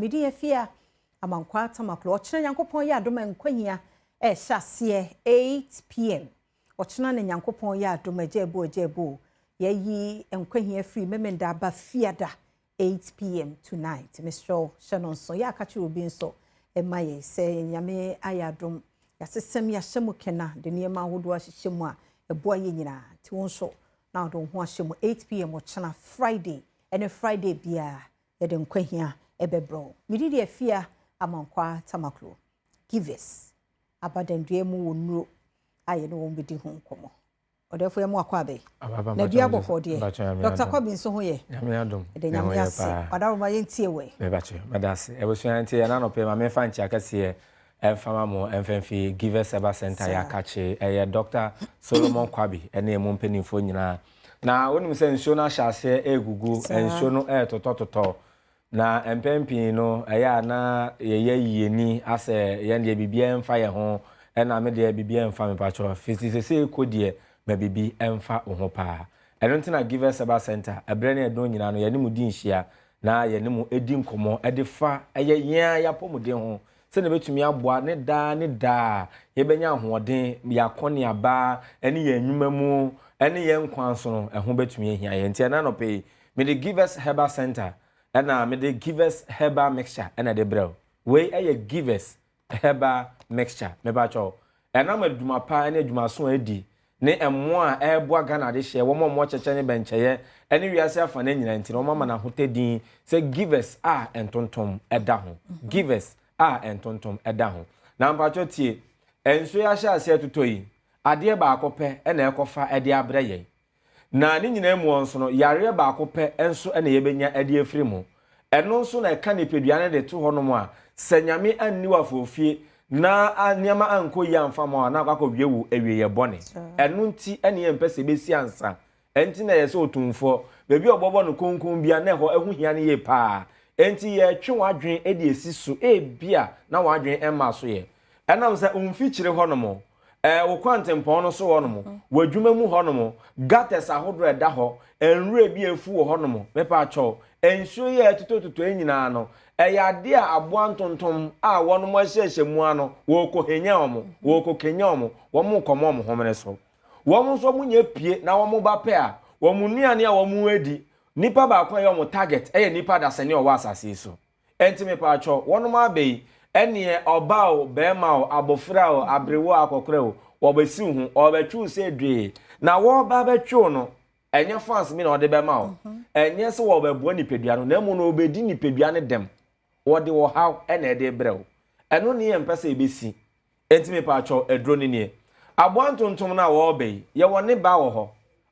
Me din Afia Amankwaa Tamaklo. Ɔkyena Nyankopɔn yɛ adom a Nkwa Hia ɛhyɛ aseɛ 8 p.m. Ɔkyena ne Nyankopɔn yɛ adom agya ebo agya ebo. Yɛyi Nkwa Hia firi Memenda aba Fiada 8 p.m. tonight. Mr. Hyɛ no nso yɛ aka kyerɛ obi nso ɛma yɛ sɛ Nyame ayɛ adom yɛasesɛm yɛahyɛ mu kena de nneɛma ahodoɔ ahyehyɛ mu a ɛboa yɛ nyinaa, nti wo nso na wɔde wo ho ahyɛ mu 8 p.m. ɔkyena Friday ɛne Friday biara yɛde Nkwa Hia ɛbɛbrɛ wo. Mede deɛ Afia Amankwaa Tamaklo Givers abadandua mu wɔ nnuro a yɛne wɔn bɛdi ho nkɔmmɔ. Ɔdɛfo yɛ mu akɔ abɛ na dua bɔkɔ deɛ Dr. Kwabi nso ho yɛ. Nyame adom. Ɛde Nyame ase. Ɔdaroma, yɛntie wɛ. Mebakyɛ, mɛda ase. Abusua, nti ɛna nɔpɛ ma memfa nkyia kɛseɛ ɛmfa ma mo ɛmfa Givers Herbal Center. Yɛ akakye ɛyɛ Dr. Solomon Kwabi ɛne emu mpanimfoɔ nyinaa. Na wonim sɛ nsuo no ahyɛ aseɛ ɛregugu, nsuo no ɛretotɔtotɔ, na mpɛn pii no ɛyɛ a na yɛyɛ yieni asɛ yɛn deɛ biribiara mfa yɛn ho, ɛna me deɛ biribiara mfa me pakyɛ fiti sese kɔ deɛ ma biribi mfa wo ho paa. Ɛno nti na Givers Herbal Center ɛberɛ ne ɛdɔn nyinaa no yɛne mu di nhyia na yɛne mu di nkɔmmɔ ɛde fa ɛyɛ yɛn a yɛapɔmuden ho, sɛdeɛ bɛtumi aboa ne daa ne daa yɛbɛnya ahoɔden, yɛakɔ ne yɛn nnwuma mu ne yɛn nkwa so no ɛho bɛtumi ahia yɛn. Nti ɛna nɔpɛ yi mede Givers Herbal Center ɛna mede Givers Herbal Mixture ɛna de brɛ wo. Wei ɛyɛ Givers Herbal Mixture. Mepakyɛw, ɛnam adwuma pa ne adwumaso a adi ne mmoa a ɛreboa Ghana de hyɛ wɔn a wɔn kyɛkyɛ ne bɛnkyɛyɛ ɛne wiase afa ne nyinaa nti na wɔn ama n'ahotɛ din sɛ Givers a ntontom ɛda ho, Givers a ntontom ɛda ho. Na mpakyɛw tie, nsuo yi ahyɛ aseɛ totɔ yi, adeɛ baako pɛ ɛna ɛkɔfa ɛde abrɛ yɛn, na ne nyinaa mu nso no yareɛ baako pɛ nso ɛna yɛbɛnya ɛde afiri mu. Ɛno nso na ɛka nipadua no de to hɔnom a sɛ Nyame anni wɔ afɔfie na nneɛma ankɔ yie amfa ma a na akɔ akɔwie wo awieyɛ bɔne. Ɛno nti ɛne yɛn mpɛ sɛ ɛbɛsi ansa. Ɛnti na yɛ sɛ otumfoɔ baabi a ɔbɔbɔ no konkon bia na ɛhɔ ɛho hia no yie paa. Ɛnti yɛtwe w'adwene de esi so, ebia na w'adwene ɛmma so yɛ ɛnam sɛ mfikyire hɔnom, wo kwantempɔn no so hɔnom, w'adwuma mu hɔnom, gutters ahodoɔ ɛda hɔ, nwura bi efu wɔ hɔnom. Mepa atwɛw, nsuo yi a ɛtotɔtotɔ yi nyinaa no ɛyɛ adeɛ a aboa ntontom a wɔn ahyehyɛ mu ano wɔrekɔ henya wɔn, wɔrekɔ kenya wɔn, wɔn rekɔmɔ wɔn homene so. Wɔn nso wɔn nyɛ pie na wɔn ba pɛ a wɔn nnuane a wɔn adi, nipa baako a ɛyɛ wɔn target ɛyɛ nipa dasani a ɔwɔ asase yi so. Ɛnti mepa atwɛw, wɔn aba yi ɛneɛ ɔbaa o, bɛrima o, abɔfra o, aberewa o, akɔkora o, wɔbɛsi ho ɔbɛtwiw sɛ dwee na wɔreba bɛtwiw no. Ɛnyɛ fans mi na ɔde bɛma o, ɛnyɛ sɛ wɔbɛboa nipadua no, na emu no ɔbɛdi nipadua no dɛm, wɔde ɔhaw ɛna ɛde brɛ o. Ɛno ne yɛn mpɛ sɛ ɛbɛsi. Ɛnti mepa atwɛw, aduro no nie. Aboa ntontom no a wɔreba yi, yɛwɔ ne ba wɔ hɔ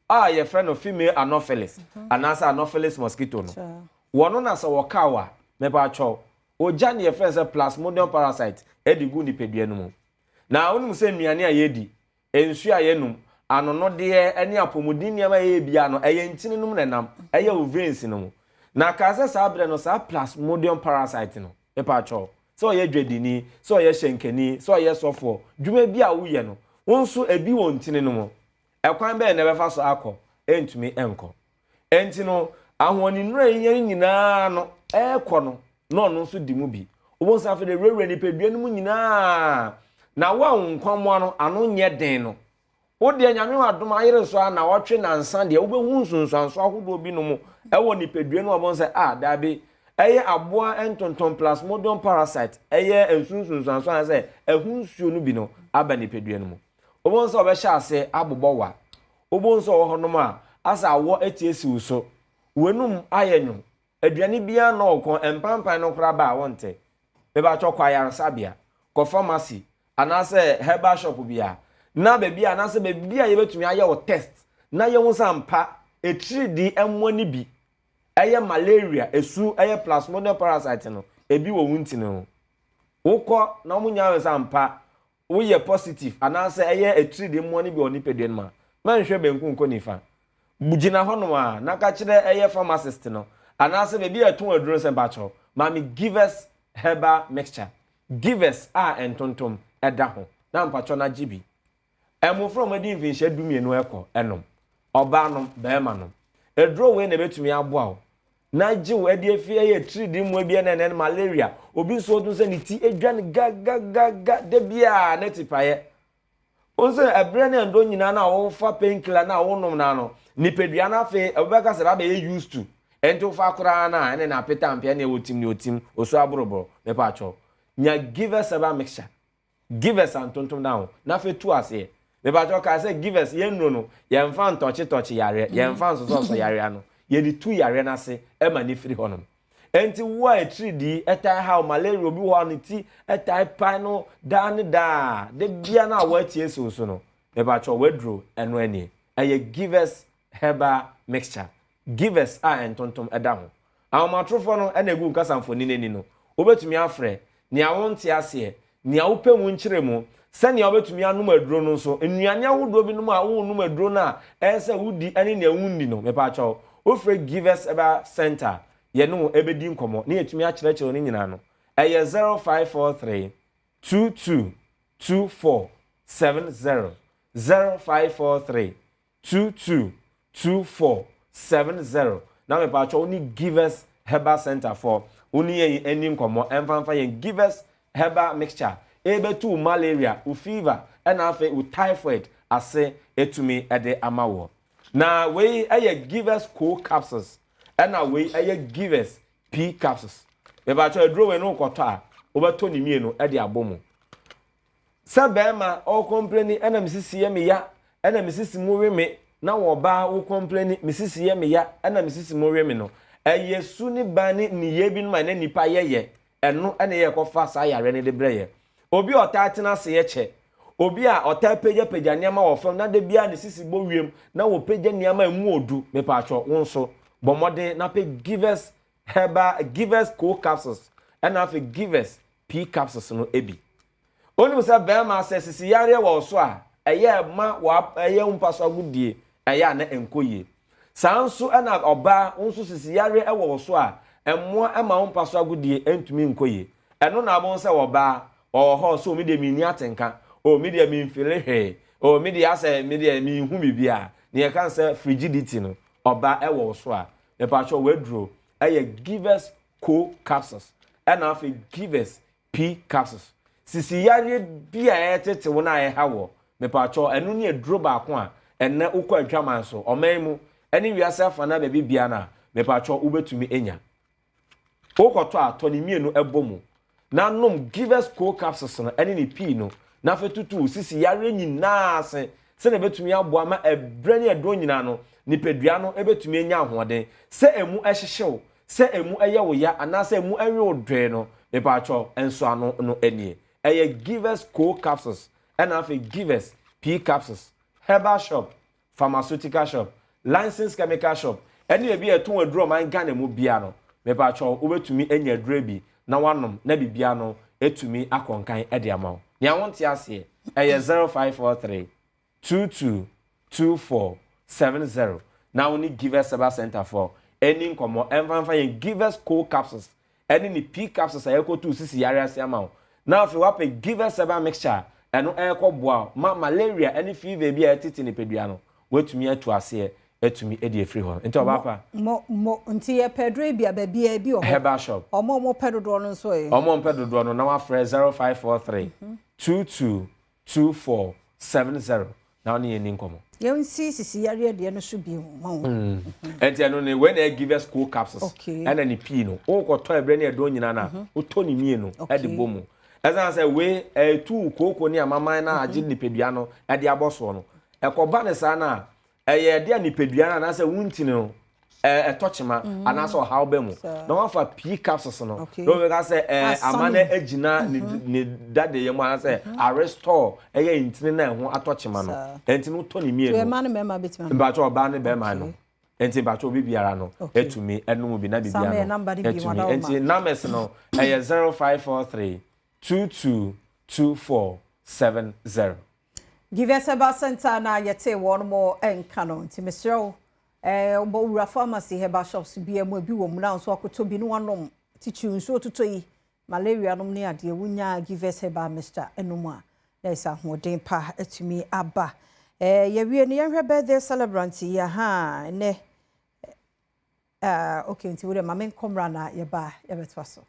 a yɛfrɛ no female Anopheles anaasɛ Anopheles mosquito no. Wɔno na sɛ wɔka wo a, mepa atwɛw, ogya ne yɛfrɛ no sɛ Plasmodium parasite ɛde gu nipadua no mu. Na wonim sɛ nnuane a yɛdi, nsuo a yɛnum, anonodeɛ ne apɔmuden nneɛma a yɛyɛ bia no ɛyɛ ntini nom na ɛnam ɛyɛ wo veins no mu. Na kaa sɛ saa berɛ no saa Plasmodium parasite no, mepa atwɛw, sɛ ɔyɛ dwadini, sɛ ɔyɛ hyɛnkani, sɛ ɔyɛ sɔfoɔ, dwuma bi a woyɛ no, wo nso ebi wɔ ntini no mu, ɛkwan bɛyɛ na ɛbɛfa so akɔ? Ɛntumi ɛnkɔ. Ɛnti no ahoɔninura yi yɛn nyinaa no ɛrekɔ no na ɔno nso di mu bi. Wobɛhu sɛ afei de wurawura nipadua no mu nyinaa, na wo a wo nkwammoa no ano nyɛ den no, wo deɛ Nyame wɔ adom ayere so a na ɔtwe nansa deɛ wobɛhu nsunsuanso ahodoɔ binom ɛwɔ nipadua no a wɔbɛhu sɛ a daabi, ɛyɛ aboa ntontom Plasmodium parasite, ɛyɛ nsunsunsuanso anaasɛ ɛho nsuo no bi no aba nipadua no mu. Wobɛhu sɛ ɔbɛhyɛ ase abobɔ wa. Wobɛhu sɛ ɔwɔ hɔnom a asɛ awɔ atiesi wo so, w'anum ayɛ nwom, aduane biara na ɔkɔ mpampan no koraa ba a wɔnte. Mebakyɛ, kɔ ayaresabea, kɔ pharmacy anaasɛ herbal shop bi a na baabi a anaasɛ baabi a yɛbɛtumi ayɛ wo test na yɛhu sɛ ampa etiridii mmoa no bi ɛyɛ malaria esu ɛyɛ Plasmodium parasite no ebi wɔ wo ntini ho. Wokɔ na wɔn nyinaa sɛ ampa woyɛ positive anaasɛ ɛyɛ etiridii mmoa no bi wɔ nipadua no mu a, mɛnhwɛ benkum nkɔ nifa, gyina hɔnom a na ka kyerɛ ɛyɛ pharmacist no anaasɛ baabi a ɛtɔn aduro sɛ mpakyɛw, maame, Givers Herbal Mixture, Givers a ntontom ɛda ho, na mpakyɛw na gye bi. Mmɔfra a wɔadi mfinhyia 12 ɛkɔ ɛnom, ɔbaa nom, bɛrima nom, aduro wei na ebɛtumi aboa wo. Na gye wo ɛde afi ɛyɛ atiridii mmoa bi ɛna ɛnɛ malaria. Obi nso ɔdun sɛ ne ti edwa no gagagaga da biara ne ti paeɛ. Wohu sɛ ɛberɛ ne ɛndɔ nyinaa no a wofa painkiller no a wonom no ano, nipadua no afei ɛbɛka sɛ ɛbɛyɛ used to. Ɛnti wofa koraa no a ɛne na apeta ampea ne ɛwɔ tim ne ɔtim, osu aborɔborɔ. Mepaakyɛw, nya Givers herbal mixture. Givers a ntontom da ho, na afei tu aseɛ. Mepaakyɛw kae sɛ Givers yɛn nnuro no, yɛmfa ntɔkye tɔkye yareɛ, yɛmfa nsosɔsosɔ yareɛ ano. Yɛde tu yareɛ no ase ma no firi hɔnom. Enti wo a atiridii taa haw, malaria, obi wɔ hɔ a ne ti taa pae no daa ne daa, da biara no a woatie si wo so no, mepakyɛw w'aduro ɛno anie. Ɛyɛ Givers Herbal Mixture. Givers a ntontom da ho. Ahomatorofoɔ no na ɛgu nkasamfoni ani no. Wobɛtumi afrɛ, nea wonte aseɛ, nea wopɛ mu nkyerɛmu, sɛnea wobɛtumi anom aduro no nso, nnuane ahodoɔ binom a worenom aduro no a ɛyɛ sɛ wodi ne nea wonni no, mepakyɛw, wofrɛ Givers Herbal Centre a, yɛne wo bɛdi nkɔmmɔ na yɛatumi akyerɛkyerɛ wo ne nyinaa no. Ɛyɛ 0543 22 24 70, 0543 22 24 70 na mepakyɛw wo ne Givers Herbal Centre foɔ wo ne yɛn ani nkɔmmɔ ɛmfa mfa yɛn Givers Herbal Mixture ɛrebɛtu wo malaria, wo fever ɛna afei wo typhoid ase ɛtumi ɛde ama woɔ. Na wei ɛyɛ Givers Co Capsules ɛna wei ɛyɛ Givers P Capsules. Mepakyɛw aduro wei no wokɔtɔ a wobɛtɔ ne mmienu ɛde abɔ mu. Sɛ bɛɛma ɔɔkɔmpleni ɛna me sisi yɛ me ya ɛna me sisi mu we me na wɔ ɔbaa wo kɔmpleni me sisi yɛ me ya ɛna me sisi mu we me no ɛyɛ su ne ban ne nneyɛɛ binom a ɛnɛ nnipa yɛ yɛ ɛno ɛna yɛ kɔfa saa yareɛ no de brɛ yɛ. Obi a ɔtaa tena ase yɛ kyɛ, obi a ɔtaa pagya pagya nneɛma wɔ fam na da biara ne sisi bɔ wiem na wɔ pagya nneɛma a ɛmu ɔdu mepaatwɔ wo nso bɔ mmɔden na pɛ Givers Herbal Givers Co Capsules ɛna afei Givers P Capsules no bi. Wonim sɛ bɛrima sɛ sisi yareɛ wɔ wo so a, ɛyɛ ma ɛyɛ wo mpa so agodie, ɛyɛ a na ɛnkɔ yie. Saa nso na ɔbaa, wo nso sisi yareɛ wɔ wo so a, ɛmmoa ma wo mpa so agodie ntumi nkɔ yie. Ɛno na wobɛhu sɛ ɔbaa, ɔwɔ hɔ sɛ o me deɛ menni atenka, o me deɛ memfili hwee, o me deɛ asɛ me deɛ menhu biribiara. Nea yɛka no sɛ frigidity no, ɔbaa ɛwɔ wo so a, mepakyɛw w'aduro ɛyɛ Givers Co Capsules ɛna afei Givers P capsules. Sisi yareɛ bi a ɛretete wo na ɛha woɔ, mepakyɛw, ɛno ne aduro baako a ɛnnɛ wokɔ adwaman so, ɔman mu, ɛne wiase afanaa baabi biara no a, mepakyɛw, wobɛtumi anya. Wokɔtɔ a, tɔ ne mmienu bɔ mu na nom Givers Co capsules no ɛne ne pii no na afei tutu wo sisi yareɛ nyinaa ase sɛdeɛ ɛbɛtumi aboa ma ɛberɛ ne ɛdɔn nyinaa no, nipadua no bɛtumi anya ahoɔden. Sɛ ɛmu hyehye wo, Sɛ emu yɛ wo ya anaasɛ emu we wo dwee no, mepaatwɔ, nsɔano no nie. Ɛyɛ Givers Co Capsules ɛna afei Givers P Capsules. Herbal shop, pharmaceutical shop, licensed chemical shop ɛne baabi a yɛtɔn aduro ɔman Ghana mu biara no, mepaatwɔ wobɛtumi anya aduro bi na woanom na biribiara no atumi akɔ nkan de ama wo. Nea wonte aseɛ, ɛyɛ 0543 22 24 70 na wo ne Givers Herbal Center foɔ ɛni nkɔmmɔ ɛmfa mfa yɛn Givers Co Capsules ɛne ne P Capsules a yɛkɔtu sisi yare ase ama wo na afei woapɛ Givers Herbal Mixture a ɛno ɛrekɔ boa wo ma malaria ɛne fever bi a ɛtete nipadua no woatumi atu aseɛ atumi adi afiri hɔ nti ɔbaa pa. Mo mo nti yɛpɛ aduro yi bi a baabiara bi wɔ hɔ. Herbal shop. Ɔmo a ɔmo pɛ dodoɔ no nso ɛ. Ɔmo a ɔmo pɛ dodoɔ no na wafrɛ 0543 22 24 70 na wo ne yɛn nni nkɔmmɔ. Yɛnsi sisi yareɛ deɛ no so bio ma wo. Ɛnti ɛno ne wei na ɛyɛ Givers Co capsules ɛna ne pii no wokɔtɔ ɛberɛ ne ɛdɔn nyinaa na wotɔ ne mmienu ɛde bɔ mu. Ɛsan sɛ wei ɛtu kooko ne amaman na agye nipadua no ɛde abɔ soɔ no ɛkɔba ne saa no a Ɛyɛ ɛde a nipadua no anaasɛ wo ntini no ɛtɔ kyema mm. anaasɛ ɔhaw bɛ mu na wafa pii capsules no na wɔbɛka sɛ ɛɛ ama no agyina ne mhm. ne dadeyɛ mu anaasɛ mhm. arestore ɛyɛ ntini na ɛho atɔ kyema no ɛnti no tɔ ne mmienu mpatsɛ ɔbaa ne bɛrima no nti mpatsɛ obi biara no etumi ɛnum bi na bibiara no etumi nti numbers no ɛyɛ 0543 222470. Givers Herbal Centre na yɛtee wɔn mo nka no nti mesrɛ wo eh, wobɔ wura pharmacy herbal shops bia mu ebi wɔ mu na nso akɔtɔ bi na wanom titiriw nsuo totɔ yi malaria nom ne adeɛ wonya Givers Herbal Mixture ɛnom a na ɛsɛ ahoɔden pa atumi aba. Eh, yɛwie no yɛnhwɛ birthday celebrant yi aha ɛnɛ. Uh, okay, nti wo dɛ ma menkɔ mmra na yɛba yɛbɛtoa so.